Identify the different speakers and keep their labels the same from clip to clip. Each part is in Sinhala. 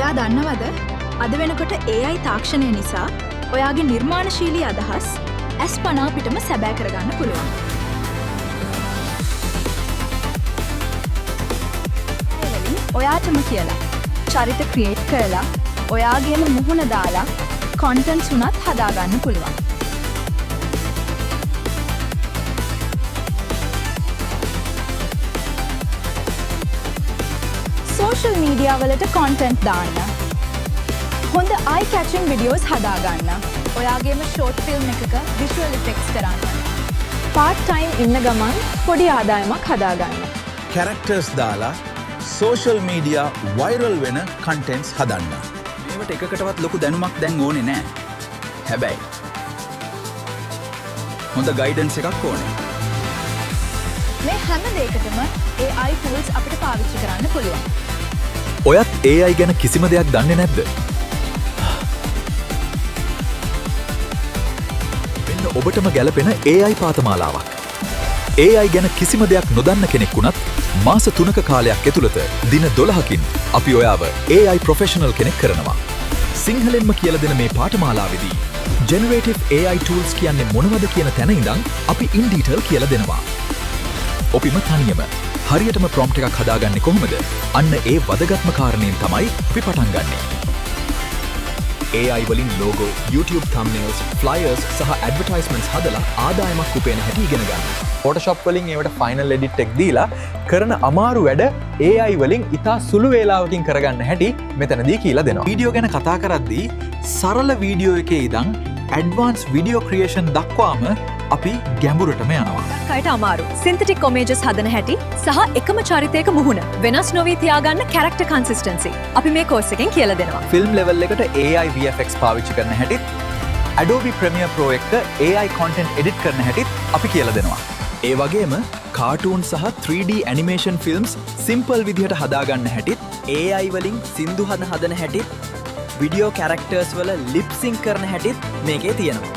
Speaker 1: ඔයා දන්නවද, අද වෙනකොට AI තාක්ෂණය නිසා ඔයාගේ නිර්මාණශීලී අදහස් ඇස් පනා පිටම සැබෑ කරගන්න පුළුවන්. AI වලින් ඔයාටම කියලා චරිත ක්‍රියේට් කරලා, ඔයාගේම මුහුණ දාලා කොන්ටෙන්ට්ස් උනත් හදාගන්න පුළුවන්. සෝෂල් මීඩියා වලට කොන්ටෙන්ට් දාන්න. හොඳ අයි කැචින් විඩියෝස් හදාගන්න. ඔයාගේම ෂෝට් ෆිල්ම් එකක විෂුවල් ඉෆෙක්ට්ස් කරන්න.
Speaker 2: පාර්ට් ටයිම් ඉන්න ගමන් පොඩි ආදායමක් හදාගන්න.
Speaker 3: කැරක්ටර්ස් දාලා සෝෂල් මීඩියා වෛරල් වෙන කන්ටෙන්ට්ස් හදන්න.
Speaker 4: මේවට එකකටවත් ලොකු දැනුමක් දැන් ඕනේ නෑ. හැබැයි හොඳ ගයිඩන්ස් එකක් ඕනේ.
Speaker 1: මේ හැම දෙයකටම AI tools අපිට පාවිච්චි කරන්න පුළුවන්.
Speaker 5: ඔයත් AI ගැන කිසිම දෙයක් දන්නේ නැද්ද? මෙන්න ඔබටම ගැලපෙන AI පාඨමාලාවක්. AI ගැන කිසිම දෙයක් නොදන්න කෙනෙක් වුණත් මාස 3ක කාලයක් ඇතුළත දින 12කින් අපි ඔයාව AI professional කෙනෙක් කරනවා. සිංහලෙන්ම කියලා දෙන මේ පාඨමාලාවේදී Generative AI tools කියන්නේ මොනවද කියන තැන ඉඳන් අපි ඉන් ඩීටේල් කියලා දෙනවා. ඔබිම තනියම හරියටම ප්‍රොම්ප්ට් එකක් හදාගන්නේ කොහොමද? අන්න ඒ වැදගත්ම කාරණයෙන් තමයි අපි පටන් ගන්නෙ. AI වලින් ලෝගෝ, YouTube thumbnails, flyers සහ ඇඩ්වර්ටයිස්මන්ට්ස් හදලා ආදායමක් උපයන හැටි ඉගෙන ගන්න.
Speaker 6: ෆොටෝෂොප් වලින් ඒවට ෆයිනල් එඩිට් එක දීලා කරන අමාරු වැඩ AI වලින් ඉතා සුළු වේලාවකින් කරගන්න හැටි මෙතනදී කියලා දෙනවා.
Speaker 5: වීඩියෝ ගැන කතා කරද්දී සරල වීඩියෝ එකේ ඉඳන් ඇඩ්වාන්ස් වීඩියෝ ක්‍රියේෂන් දක්වාම අපි ගැඹුරටම යනවා.
Speaker 7: ගොඩක් අයට අමාරු. සින්තටික් ඉමේජස් හදන හැටි සහ එකම චරිතයක මුහුණ වෙනස් නොවී තියාගන්න කැරක්ටර් කන්සිස්ටන්සි අපි මේ කෝස් එකෙන් කියලා දෙනවා.
Speaker 5: ෆිල්ම් ලෙවල් එකට AI VFX පාවිච්චි කරන හැටිත්, Adobe Premiere Pro එක්ක AI content edit කරන හැටිත් අපි කියලා දෙනවා. ඒ වගේම කාටූන් සහ 3D animation films simple විදිහට හදාගන්න හැටිත්,
Speaker 4: AI වලින් සින්දු හදන හැටිත්, වීඩියෝ කැරක්ටර්ස් වල ලිප් සින්ක් කරන හැටිත් මේකේ තියෙනවා.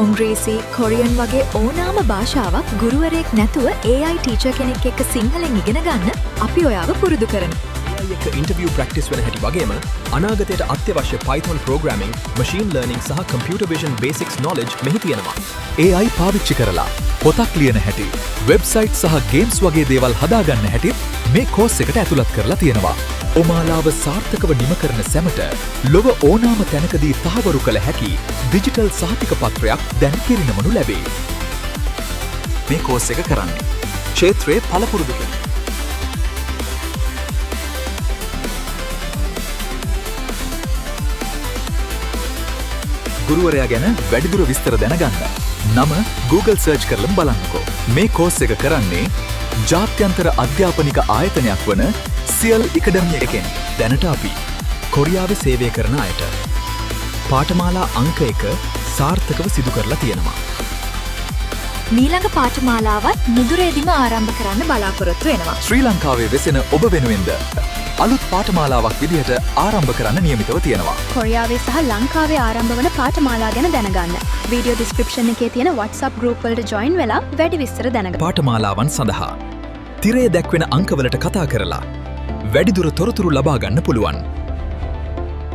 Speaker 7: ඉංග්‍රීසි, කොරියන් වගේ ඕනාම භාෂාවක් ගුරුවරයෙක් නැතුව AI teacher කෙනෙක් එක්ක සිංහලෙන් ඉගෙන ගන්න අපි ඔයාව පුරුදු කරනවා.
Speaker 6: AI එක්ක ඉන්ටර්විව් ප්‍රැක්ටිස් වෙන හැටි වගේම අනාගතයට අත්‍යවශ්‍ය Python programming, machine learning සහ computer vision basics knowledge මෙහි තියෙනවා.
Speaker 5: AI පාවිච්චි කරලා පොතක් ලියන හැටි, වෙබ්සයිට් සහ ගේම්ස් වගේ දේවල් හදාගන්න හැටිත් මේ කෝස් එකට ඇතුළත් කරලා තියෙනවා. පාඨමාලාව සාර්ථකව නිම කරන සැමට ලොව ඕනාම තැනකදී තහවුරු කළ හැකි ඩිජිටල් සහතික පත්‍රයක් දැන් පිරිනමනු ලැබේ. මේ කෝස් එක කරන්නේ ක්ෂේත්‍රයේ පළපුරුදු කෙනෙක්. ගුරුවරයා ගැන වැඩිදුර විස්තර දැනගන්න නම Google search කරලම බලන්නකෝ. මේ කෝස් එක කරන්නේ ජාත්‍යන්තර අධ්‍යාපනික ආයතනයක් වන සියල් ඇකඩමි එකෙන්. දැනට අපි
Speaker 6: කොරියාවේ සේවය කරන අයට පාඨමාලා අංක 1 සාර්ථකව සිදු කරලා තියෙනවා.
Speaker 7: මීළඟ පාඨමාලාවත් නුදුරේදීම ආරම්භ කරන්න බලාපොරොත්තු වෙනවා.
Speaker 5: ශ්‍රී ලංකාවේ වෙසෙන ඔබ වෙනුවෙන්ද අලුත් පාඨමාලාවක් විදිහට ආරම්භ කරන්න නියමිතව තියෙනවා.
Speaker 1: කොරියාවේ සහ ලංකාවේ ආරම්භ වන පාඨමාලා ගැන දැනගන්න. වීඩියෝ ඩිස්ක්‍රිප්ෂන් එකේ තියෙන WhatsApp group වලට ජොයින් වෙලා වැඩි විස්තර දැනගන්න.
Speaker 5: පාඨමාලාවන් සඳහා තිරයේ දැක්වෙන අංකවලට කතා කරලා වැඩිදුර තොරතුරු ලබා ගන්න පුළුවන්.